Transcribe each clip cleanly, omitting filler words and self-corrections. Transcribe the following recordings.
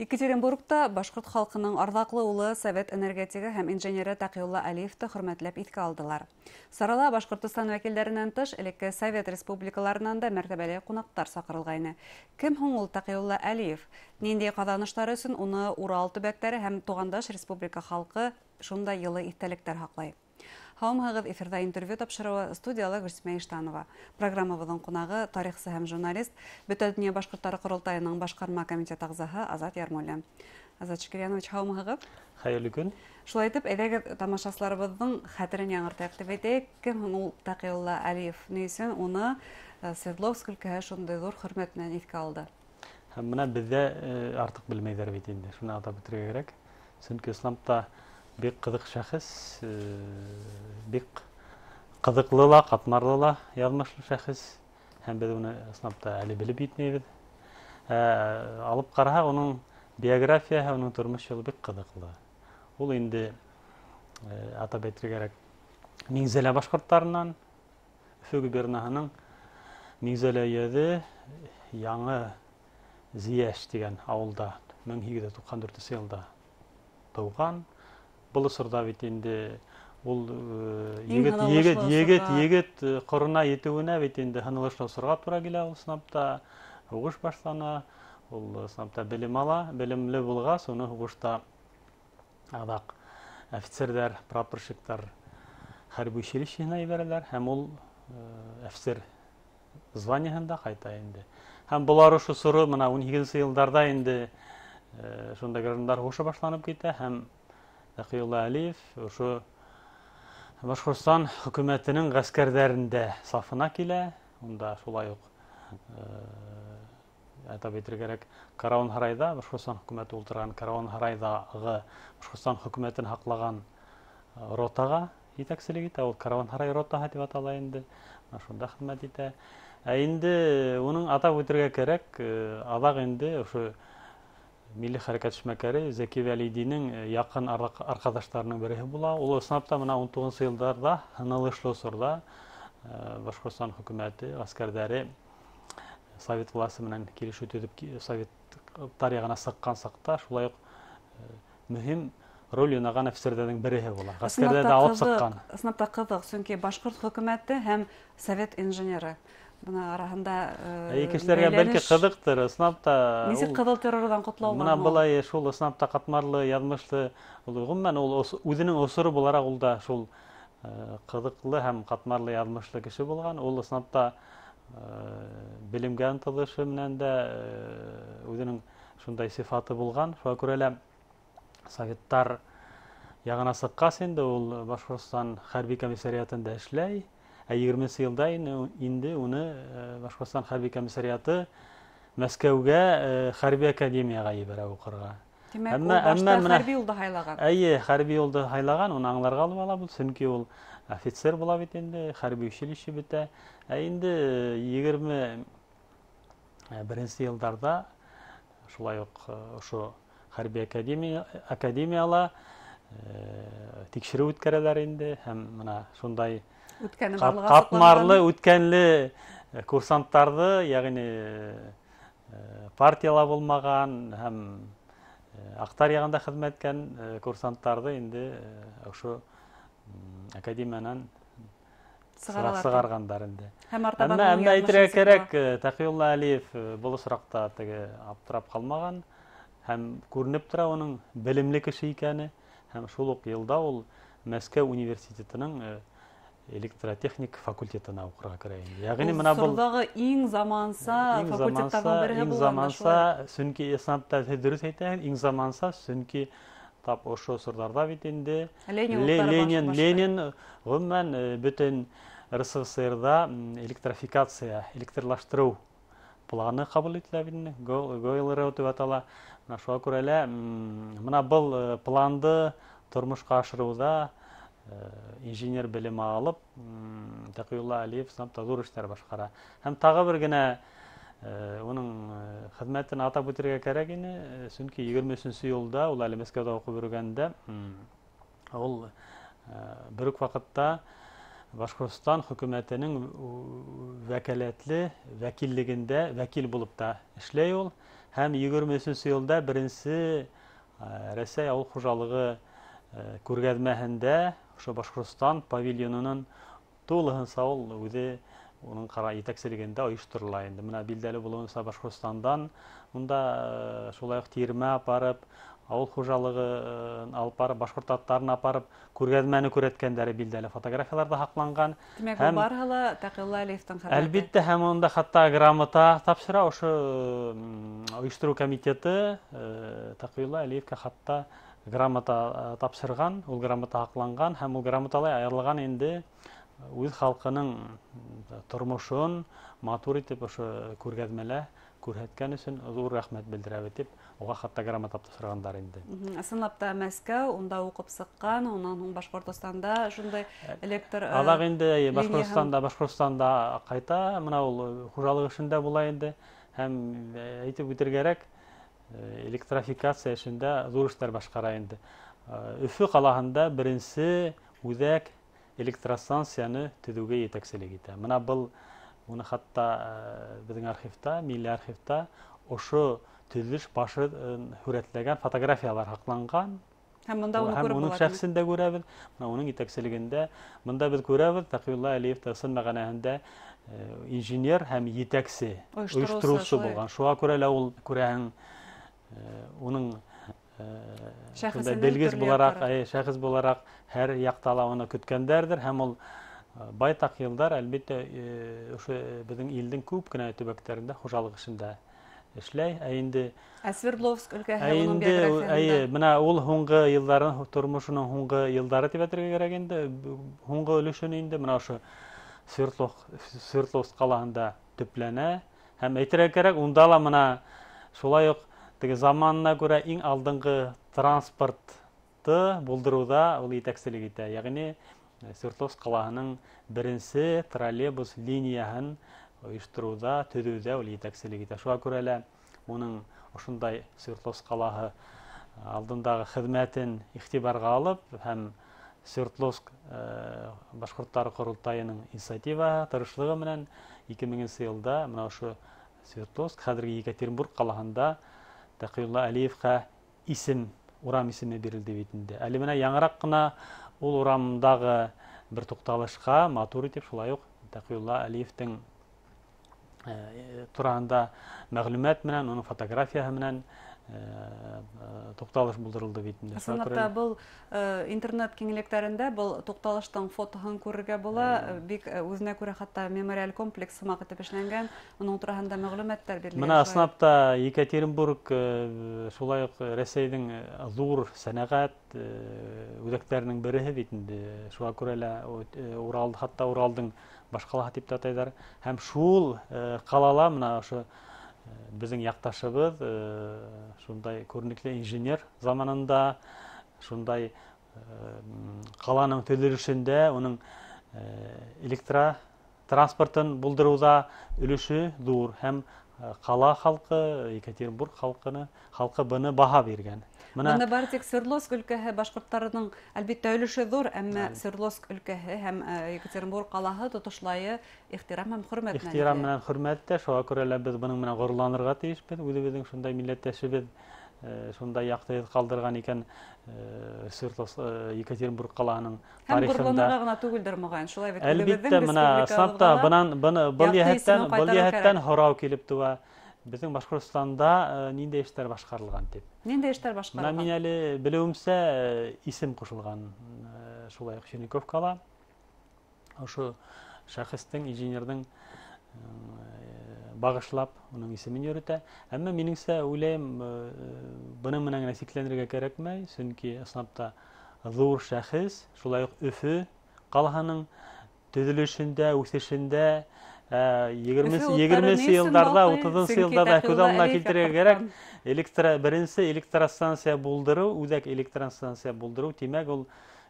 Екатеринбургта башҡорт халҡының арҙаҡлы улы, совет энергетигы һәм инженеры Тәҡиулла Әлиевты хөрмәтләп иҫкә алдылар. Сарала Башҡортостан вәкилдәренән тыш, элекке совет республикаларынан да мәртәбәле ҡунаҡтар саҡырылғайны. Кем һуң ул Тәҡиулла Әлиев? Ниндәй ҡаҙаныштары өсөн уны Урал төбәктәре һәм туғандаш республика халҡы шундай йылы иҫтәлектәр һаҡлай? Һаумыһығыҙ, эфирҙа интервью тапшырыуы, студияла Гөлсимә Иштанова. Программабыҙҙың ҡунағы тарихсы һәм журналист, Бөтә донъя башҡорттары ҡоролтайының башҡарма комитет ағзаһы Азат Ярмуллин. Азат Шакирьянович, һаумыһығыҙ. Хәйерле көн. Шулай итеп, әйҙәгеҙ, тамашасыларыбыҙҙың хәтерен яңыртайыҡ тип әйтәйек. Кем һуң ул Тәҡиулла Әлиев? Ни өсөн уны Свердловск өлкәһе шундай ҙур хөрмәт менән иҫкә алды? Һәм бына беҙҙә артыҡ белмәйҙәр бит инде, шуны атап үтергә кәрәк. Сөнки исламда бик ҡыҙыҡ шәхес, бик ҡыҙыҡлы ла, ҡатмарлы ла яҙмышлы шәхес. Һәм беҙ уны ысынлап та әле белеп етмәйбеҙ. Алып ҡараһаҡ, уның биографияһы, уның тормош юлы бик ҡыҙыҡлы. Ул инде, атап әйтергә кәрәк, Миңзәлә башҡорттарынан, Өфө губернаһының Миңзәлә өйәҙе Яңы Зийәш тигән ауылда 1894 йылда тыуған. Был осорҙа бит инде ул егет ҡорона етеүенә бит инде һынылышлы осорға тура килә. Ул ысынлап та һуғыш башлана, ул ысынлап та белем ала. Белемле булғас, уны һуғышта аҙаҡ офицерҙар, прапорщиктар хәрби училищеһына ебәрәләр, һәм ул офицер званиеһында ҡайта инде. Һәм былар ошо осоро бына 18 йылдарҙа инде шунда граждандар һуғышы башланып китә, һәм Тәҡиулла Әлиев ошо Башҡортостан хөкүмәтенең ғәскәрҙәрендә сафына килә. Унда шулай уҡ, атап әйтергә кәрәк, Карауан-һарайҙа, Башҡортостан хөкүмәте ултырған Карауан-һарайҙағы Башҡортостан хөкүмәтен һаҡлаған ротаға етәкселек итә. Ул Карауан-һарай ротаһы тип атала инде. Бына шунда хеҙмәт итә. Ә инде уның атап үтергә кәрәк, аҙаҡ инде ошо милли хәрәкәт эшмәкәре Зәки Вәлидинең яҡын арҡаҙаштарының береһе була. Ул ысынлап та бына 19 йылдарҙа һынылышлы осорҙа Башҡортостан хөкүмәте ғәскәрҙәре совет власы менән килешеү төҙөп советтар яғына сыҡҡан саҡта шулай уҡ мөһим роль уйнаған офицерҙәрҙең береһе була. Ғәскәрҙәрҙе алып сыҡҡан. Ысынлап та ҡыҙыҡ, сөнки башҡорт хөкүмәте һәм совет инженеры бына араһында, Кешеләргә бәлки бәйләнеш ҡыҙыҡтыр, ысынлап та Нисек ул ҡыҙыл террорҙан ҡотола алған Бына ул? былай шул ысынлап та ҡатмарлы, яҙмышлы, ул ғөмүмән ул үҙенең осоро булараҡ ул да шул ҡыҙыҡлы һәм ҡатмарлы яҙмышлы кеше булған. Ул ысынлап та белемгә ынтылышы менән дә үҙенең шундай сифаты булған. Шуға күрә лә советтар яғына сыҡҡас инде ул Башҡортостан хәрби комиссариатында эшләй. Ә егерменсе йылда инде уны Башҡортостан хәрби комиссариаты Мәскәүгә хәрби академияға ебәрә уҡырға. Тимәк, ул башта хәрби юлды һайлаған. Эйе, хәрби юлды һайлаған, уны аңларға ла була, сөнки ул офицер була бит инде, хәрби училище бөтә. Ә инде 21 йылдарҙа шулай уҡ ошо хәрби академияла тикшереү үткәрәләр инде, һәм бына шундай Үткәне барлығы ҡатмарлы, асыҡланған. үткәнле курсанттарҙы, йәғни партияла булмаған һәм аҡтар яғында хеҙмәт иткән курсанттарҙы инде ошо академиянан Сығаралар. сығарғандар инде. Һәм артабан Әммә уның әйтергә яҙмышын кәрәк, сығара. Тәҡиулла Әлиев был осраҡта теге аптырап ҡалмаған һәм күренеп тора уның белемле кеше икәне, һәм шул уҡ йылда ул Мәскәү университетының электротехник факультетына уҡырға керә инде. Йәғни Ул бына был осорҙағы иң заманса иң факультеттарҙың заманса, береһе иң булған да заманса, шулай. сөнки ысынлап та һеҙ дөрөҫ әйтәһегеҙ, иң заманса, сөнки тап ошо осорҙарҙа бит инде Ленин уттары башлай. Ленин ғөмүмән бөтөн РСФСР-ҙа электрификация, электрлаштырыу планы ҡабул ителә бит инде, Гойл-РЭО тип атала. Бына шуға күрә лә бына был планды тормошҡа ашырыуҙа инженер белеме алып, Тәҡиулла Әлиев ысынлап та ҙур эштәр башҡара. Һәм тағы бер генә уның хеҙмәтен атап үтергә кәрәк ине, сөнки 23 йылда ул әле Мәскәүҙә уҡып йөрөгәндә, ул бер үк ваҡытта Башҡортостан хөкүмәтенең вәкәләтле вәкиллегендә вәкил булып та эшләй ул. Һәм 23 йылда беренсе Рәсәй ауыл хужалығы күргәҙмәһендә ошо Башҡортостан павильонының тулыһынса ул үҙе уның ҡара етәкселегендә ойошторола инде. Мына билдәле булыуынса Башҡортостандан унда шулай уҡ тирмә апарып, ауыл хужалығы алып барып, башҡорт аттарын апарып күргәҙмәне күрһәткәндәре билдәле фотографияларҙа һаҡланған. Тимәк, был барыһы ла Тәҡиулла Әлиевтең хеҙмәте. Әлбиттә, һәм унда хатта грамота тапшыра ошо ойоштороу комитеты Тәҡиулла Әлиевкә хатта грамота тапшырған, ул грамота һаҡланған һәм ул грамоталай айырылған инде үҙ халҡының тормошон матур итеп ошо күргәҙмәлә күрһәткән өсөн ҙур рәхмәт белдерәбеҙ тип уға хатта грамота тапшырғандар инде. Ысынлап та Мәскәү, унда уҡып сыҡҡан, унан һуң Башҡортостанда шундай электр аҙаҡ инде Башҡортостанда ҡайта, мына ул хужалыҡ эшендә була инде. Һәм әйтеп үтергә кәрәк, электрофикация эшендә ҙур эштәр башҡара инде. Өфө ҡалаһында беренсе үҙәк электростанцияны төҙөүгә етәкселек итә. Мына был уны хатта беҙҙең архивта, милли архивта ошо төҙөлөш башы һүрәтләгән фотографиялар һаҡланған. Һәм бында уны күреп була. Уның шәхсен дә күрәбеҙ. Мына уның етәкселегендә бында беҙ күрәбеҙ Тәҡиулла Әлиев ысын мәғәнәһендә инженер һәм етәксе, ойоштороусы булған. Шуға күрә лә ул күрәһең уның белгес булараҡ, шәхес булараҡ һәр яҡта ла уны көткәндәрҙер һәм ул байтаҡ йылдар әлбиттә ошо беҙҙең илдең күп кенә төбәктәрендә хужалыҡ эшендә эшләй. Ә инде Свердловск өлкәһе уның биографияһында. Әйе, мына ул һуңғы йылдарын, тормошоноң һуңғы йылдары тип әйтергә кәрәк инде, һуңғы өлөшөн инде мына ошо Свердловск ҡалаһында төпләнә. Һәм әйтергә кәрәк, унда ла мына шулай уҡ теге заманына күрә иң алдынғы транспортты булдырыуҙа ул етәкселек итә. Йәғни Свердловск ҡалаһының беренсе троллейбус линияһын ойоштороуҙа, төҙөүҙә ул етәкселек итә. Шуға күрә лә уның ошондай Свердловск ҡалаһы алдындағы хеҙмәтен иғтибарға алып һәм Свердловск башҡорттары ҡоролтайының инициативаһы, тырышлығы менән 2000 йылда мына ошо Свердловск, хәҙерге Екатеринбург ҡалаһында Тәҡиулла Әлиевҡа исем, урам исеме бирелде бит инде. Әле мына яңыраҡ ҡына ул урамдағы бер туҡталышҡа матур итеп шулай уҡ Тәҡиулла Әлиевтең тураһында мәғлүмәт менән, уның фотографияһы менән туҡталыш булдырылды бит инде. Ысынлап та был интернет киңлектәрендә был туҡталыштың фотоһын күрергә була. Бик үҙенә күрә хатта мемориаль комплекс һымаҡ итеп эшләнгән. Уның тураһында мәғлүмәттәр бирелгән. Мына ысынлап та Екатеринбург шулай уҡ Рәсәйҙең ҙур сәнәғәт үҙәктәренең береһе бит инде. Шуға күрә лә Урал, хатта Уралдың баш ҡалаһы тип тә атайҙар. Һәм шул ҡалала мына ошо беҙҙең яҡташыбыҙ шундай күренекле инженер заманында шундай ҡаланың төҙөлөшөндә уның электротранспортын булдырыуҙа өлөшө ҙур һәм ҡала халҡы, Екатеринбург халҡы быны баһа биргән. Бында бары тик Свердловск өлкәһе башҡорттарының әлбиттә өлөшө ҙур, әммә Свердловск өлкәһе һәм Екатеринбург ҡалаһы тотошлайы ихтирам һәм хөрмәт менән. Ихтирам менән хөрмәттә, шуға күрә лә беҙ бының менән ғорурланырға тейешбеҙ. Үҙебеҙҙең шундай милләттәшебеҙ шундай яҡты эҙ ҡалдырған икән Свердловск, Екатеринбург ҡалаһының тарихында. Һәм ғорурланырға ғына түгелдер моғайын, шулай бит. Әлбиттә, мына ысынлап та был йәһәттән һорау килеп тыуа. Беҙҙең Башҡортостанда ниндәй эштәр башҡарылған тип. Ниндәй эштәр башҡарылған? Мына мин әле белеүемсә исем ҡушылған шулай уҡ Черниковкала. Ошо шәхестең, инженерҙың бағышлап уның исемен йөрөтә. Әммә минеңсә уйлайым, бының менән генә сикләнергә кәрәкмәй, сөнки ысынлап та ҙур шәхес, шулай уҡ Өфө ҡалаһының төҙөлөшөндә, үҫешендә 20-нсе йылдарҙа, 30-нсы йылдарҙа күҙ алдына килтерергә кәрәк. Беренсе электростанция булдырыу, үҙәк электростанция булдырыу, тимәк, ул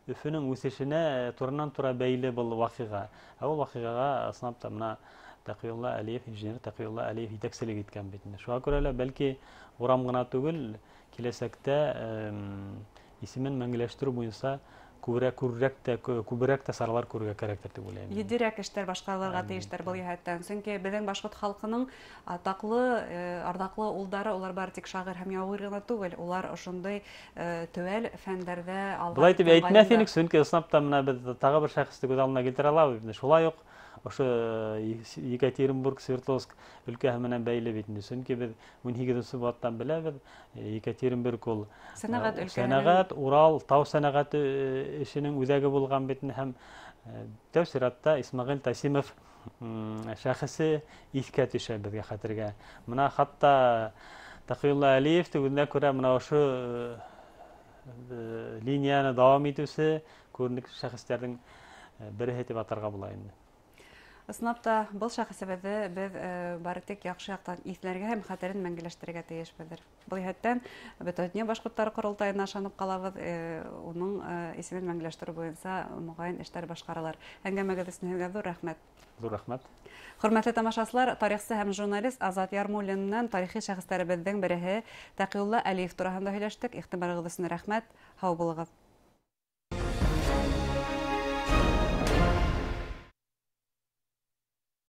Өфөнөң үҫешенә туранан-тура бәйле был ваҡиға. Ә ул ваҡиғаға ысынлап та мына Тәҡиулла Әлиев, инженер Тәҡиулла Әлиев етәкселек иткән бит инде. Шуға күрә лә бәлки урам ғына түгел, киләсәктә исемен мәңгеләштереү буйынса Күберәк тә саралар күрергә кәрәктер тип уйлайым. Етдирәк эштәр башҡарылырға тейештер был йәһәттән. Сөнки беҙҙең башҡорт халҡының атаҡлы, арҙаҡлы улдары улар бары тик шағир һәм яугир ғына түгел, улар ошондай теүәл фәндәрҙә алға. Былай тип әйтмәҫ инек, сөнки ысынлап та мына беҙ тағы бер шәхесте күҙ алдына килтерә алабыҙ. Шулай уҡ ошо Екатеринбург, Свердловск өлкәһе менән бәйле бит инде. Сөнки беҙ 18-нсе быуаттан беләбеҙ, Екатеринбург ул сәнәғәт өлкәһе, сәнәғәт, Урал тау сәнәғәте эшенең үҙәге булған бит инде. Һәм тәү сиратта Исмәғил Тәсимов шәхесе иҫкә төшә беҙгә, хәтергә. Мына хатта Тәҡиулла Әлиев үҙенә күрә мына ошо линияны дауам итеүсе күренекле шәхестәрҙең береһе тип атарға була инде. Ысынлап та был шәхесебеҙҙе беҙ бары тик яҡшы яҡтан иҫләргә һәм хәтерен мәңгеләштерергә тейешбеҙҙер. Был йәһәттән Бөтә донъя башҡорттары ҡоролтайына ышанып ҡалабыҙ, уның исемен мәңгеләштереү буйынса моғайын эштәр башҡаралар. Әңгәмәгеҙ өсөн һеҙгә ҙур рәхмәт. Ҙур рәхмәт. Хөрмәтле тамашасылар, тарихсы һәм журналист Азат Ярмуллин менән тарихи шәхестәребеҙҙең береһе Тәҡиулла Әлиев тураһында һөйләштек. Иғтибарығыҙ өсөн рәхмәт. Һау булығыҙ.